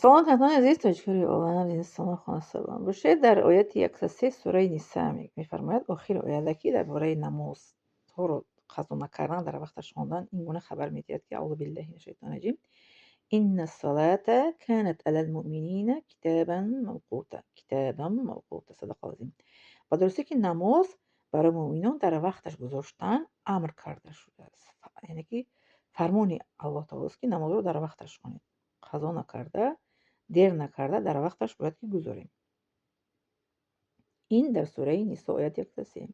Салом, ҳамватанони азиз, тоҷикони олам, зинда хона салом бошед. Дар ояти 103 сураи Ниса мефармояд, охири оята, ки дар бораи намозҳоро қазо накардан, дар вақташ хондан, ин гуна хабар медиҳад, ки: أعوذ بالله من الشيطان الرجيم، إن الصلاة كانت على المؤمنين كتابا موقوتا، كتابا موقوتا. صدق الله العظيم. Ба дурустӣ ки намоз барои муъминон дар вақташ гузоштан амр карда шудааст, яъне ки фармони Аллоҳ таолост, ки намозро дар вақташ хонед, қазо накарда, дер накарда, дар вақташ бояд ки гузорем. Ин дар сураи Нисо, ояти 103.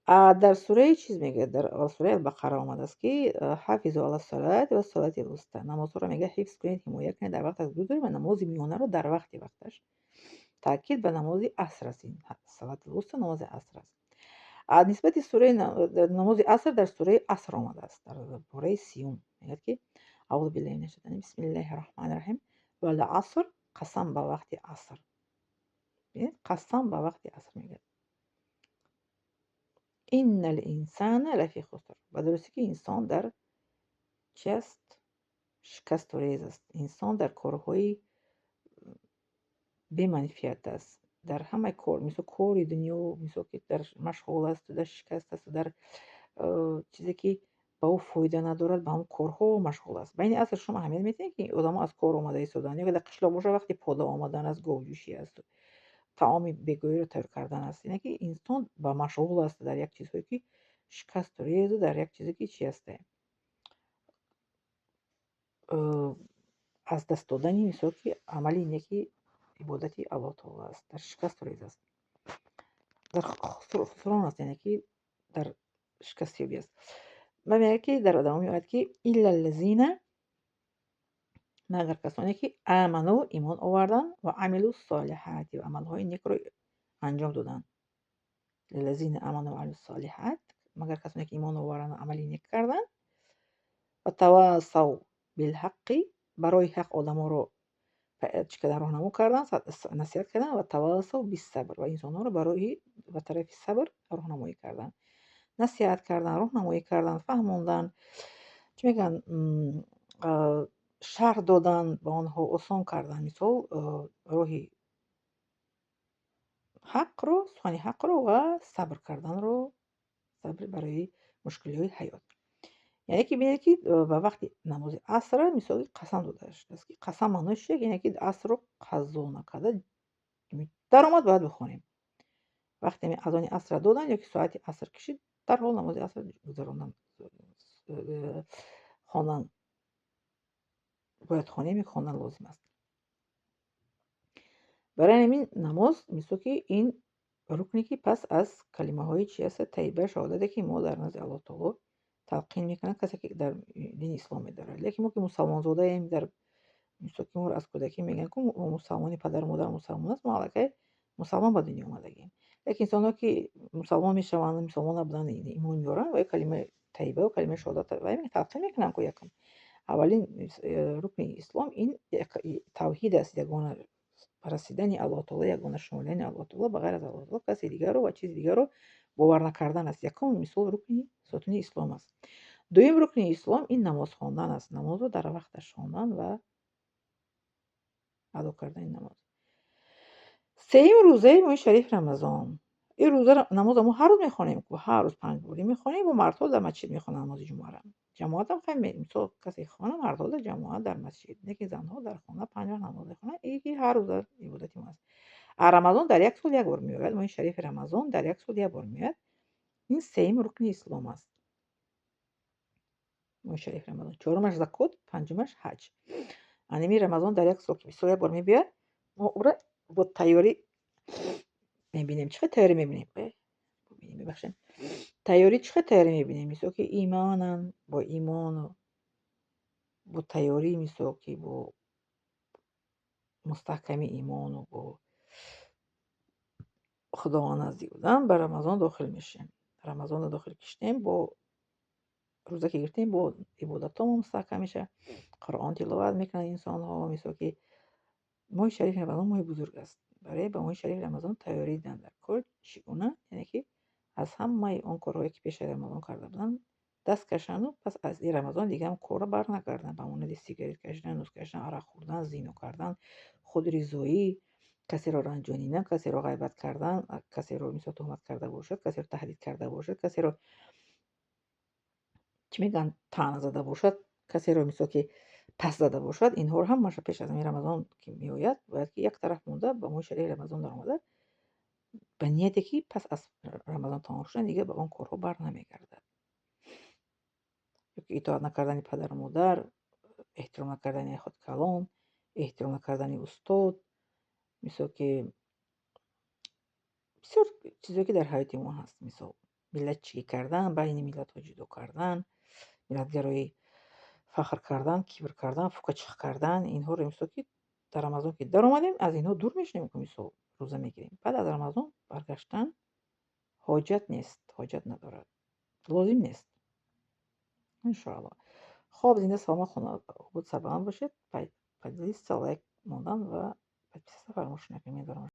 Дар сураи чиз мегӯяд, дар сураи Албақара омадааст, ки حافظوا على الصلوات والصلاة الوسطى. Намозҳоро, мегӯяд, ҳифз кунед, ҳимоя кунед, дар вақташ гузоред ва намози миёнаро дар вақти вақташ. Таъкид ба намози аср аст. Ин صلاة الوسطى намози аср аст. Нисбати сураи намози аср дар сураи Аср омадааст, дар бораи 30-ум мегӯяд, ки: أعوذ بالله من الشيطان، بسم الله الرحمن الرحيم، والعصر, қасам ба вақти аср. Қасам ба вақти аср, мегӯяд, إن الإنسان لفي خسر. Ба дурустӣ ки инсон дар чи аст? Шикасту рез аст. Инсон дар корҳои беманфиат аст, дар ҳамаи кор, мисол, кори дунё, мисол, ки дар машғул асту дар шикаст асту, дар чизе ки ба ӯ фоида надорад, ба ҳамон корҳо машғул аст. Байни аср шумо аҳамият медиҳед, ки одамо аз кор омада истоданд ё дар қишлоқ боша, вақти пода омадан аст, говҷӯшӣ асту таоми бегоҳиро тайёр кардан аст. Ине ки инсон ба машғул аст дар як чизҳое ки шикасту резу, дар як чизе ки чи ҳасте, аз даст додани, мисол, ки амали неки ибодати Аллоҳ таоло аст, дар шикасту рез аст, дар хусрон аст, яъне ки дар шикастёбӣ аст. Ва мегӯяд, ки дар давоми оят, ки إلا الذين, магар касоне ки آمنوا, имон оварданд, وعملوا الصالحات, ва амалҳои некро анҷом доданд. الذين آمنوا وعملوا الصالحات, магар касоне ки имон оварданд, амали нек карданд, وتواصوا بالحق, барои ҳақ одаморо чӣ кардан, роҳнамо кардан, насиҳат кардан, وتواصوا بالصبر, ва инсонҳоро барои ба тарафи сабр роҳнамоӣ кардан, насиҳат кардан, роҳнамоӣ кардан, фаҳмондан, чӣ мегӯянд, шарҳ додан ба онҳо, осон кардан, мисол, роҳи ҳақро, сухани ҳақро ва сабр карданро, сабр барои мушкилиҳои ҳаёт. Яъне ки бинед, ки ба вақти намози асра, мисол, қасам дода шудааст, ки қасам маънои чия? Яъне ки асрро қазо накарда даромад, бояд бихонем. Вақте азони асрра доданд ё ки соати аср кишид, дарҳол намози аср гузарондан, хондан бояд, хонем, хондан лозим аст. Барои ҳамин намоз, мисол, ки ин рукне, ки пас аз калимаҳои чи аст, тайиба, шаҳодате, ки мо дар назди Аллоҳ таоло талқин мекунад, касе ки дар дини ислом медорад. Лекин мо ки мусалмонзодаем, дар мисол, ки моро аз кӯдакӣ мегӯянд, ку мусалмони, падару модар мусалмон аст, мо аллакай мусалмон ба дунё омадагем. Лекин инсонҳо ки мусалмон мешаванд, мусалмон набуданд, имон меоранд ва калимаи тайибаву калимаи шаҳодат талқин мекунанд ку. Якум, аввалин рукни ислом ин тавҳид аст, ягона парастидани Аллоҳ таоло, ягона шуморидани Аллоҳ таоло, ба ғайр аз Аллоҳ таоло каси дигарро ва чизи дигарро бовар накардан аст. Якум, мисол, рукни сутуни ислом аст. Дуюм рукни ислом ин намоз хондан аст, намозро дар вақташ хондан ва адо кардани намоз. Сеюм, рӯзаи моҳи шариф Рамазон. Ин рӯзаро, намозро мо ҳар рӯз мехонем, ҳар рӯз панҷ борӣ мехонем. Бо мардҳо дар масҷид мехонанд намози ҷумъаро, ҷамоатам хай, мисол, касе хона, мардҳо дар ҷамоат дар масҷид, лекин занҳо дар хона панҷ вақт намоз мехонанд. Ин ки ҳар рӯза ибодати мо аст. А Рамазон дар як сол як бор меояд, моҳи шарифи Рамазон дар як сол як бор меояд. Ин сеюм рукни ислом аст, моҳи шарифи Рамазон. Чорумаш закот, панҷумаш ҳаҷ. Аними Рамазон дар як сол, мисол, як бор мебиёяд, мо ӯра бо тайёрӣ мебинем. Чӣ хел тайёрӣ мебинем? Мебахшед, тайёрӣ, чӣ хел тайёрӣ мебинем? Мисол, ки имонан, бо имону бо тайёрӣ, мисол, ки бо мустаҳками имону бо Худованд наздик будан ба Рамазон дохил мешавем. Рамазонро дохил киштем, бо рӯза ки гирифтем, бо ибодатҳомо мустаҳкам мешавад, Қуръон тиловат мекунанд инсонҳо. Мисол, ки моҳи шарифи Рамазон моҳи бузург аст. Барои ба моҳи шарифи Рамазон тайёрӣ дидан дар кор. Чӣ гуна? Яъне ки аз ҳамаи он корҳое, ки пеш аз Рамазон карда буданд. Даст кашанду пас аз ин Рамазон дига корро барнагарданд, ба монанди сигарет кашидан, нӯс кашидан, арақ хӯрдан, зино кардан, худризоӣ, касеро ранҷонидан, касеро ғайбат кардан, касеро, мисол, туҳмат карда бошад, касеро таҳдид карда бошад, касеро, чӣ мегӯянд, таъна зада бошад, касеро, мисол, ки пас зада бошад. Инҳоро ҳамаша пеш аз ҳамин Рамазон ки меояд, бояд ки як тараф монда, ба моҳи шарифи Рамазон даромада, ба нияте ки пас аз Рамазон тамом шудан дигар ба он корҳо бар намегардад. Ёки итоат накардани падару модар, эҳтиром накардани худ калон, эҳтиром накардани устод, мисол, ки бисёр чизое ки дар ҳаёти мо ҳаст, мисол, миллатчигӣ кардан, байни миллатҳо ҷудо кардан, миллатгароӣ, фахр кардан, кибр кардан, фукачих кардан. Инҳоро, мисол, ки дар Рамазон ки даромадем, аз инҳо дур мешавем, мисол, рӯза мегирем. Баъд аз Рамазон баргаштан ҳоҷат нест, ҳоҷат надорад, лозим нест, иншоалло. Хоб, зинда, саломат, хонобод, сарбаланд бошед. Поделиться, лайк мондан ва подписаться фаромӯш накунед. Медорам.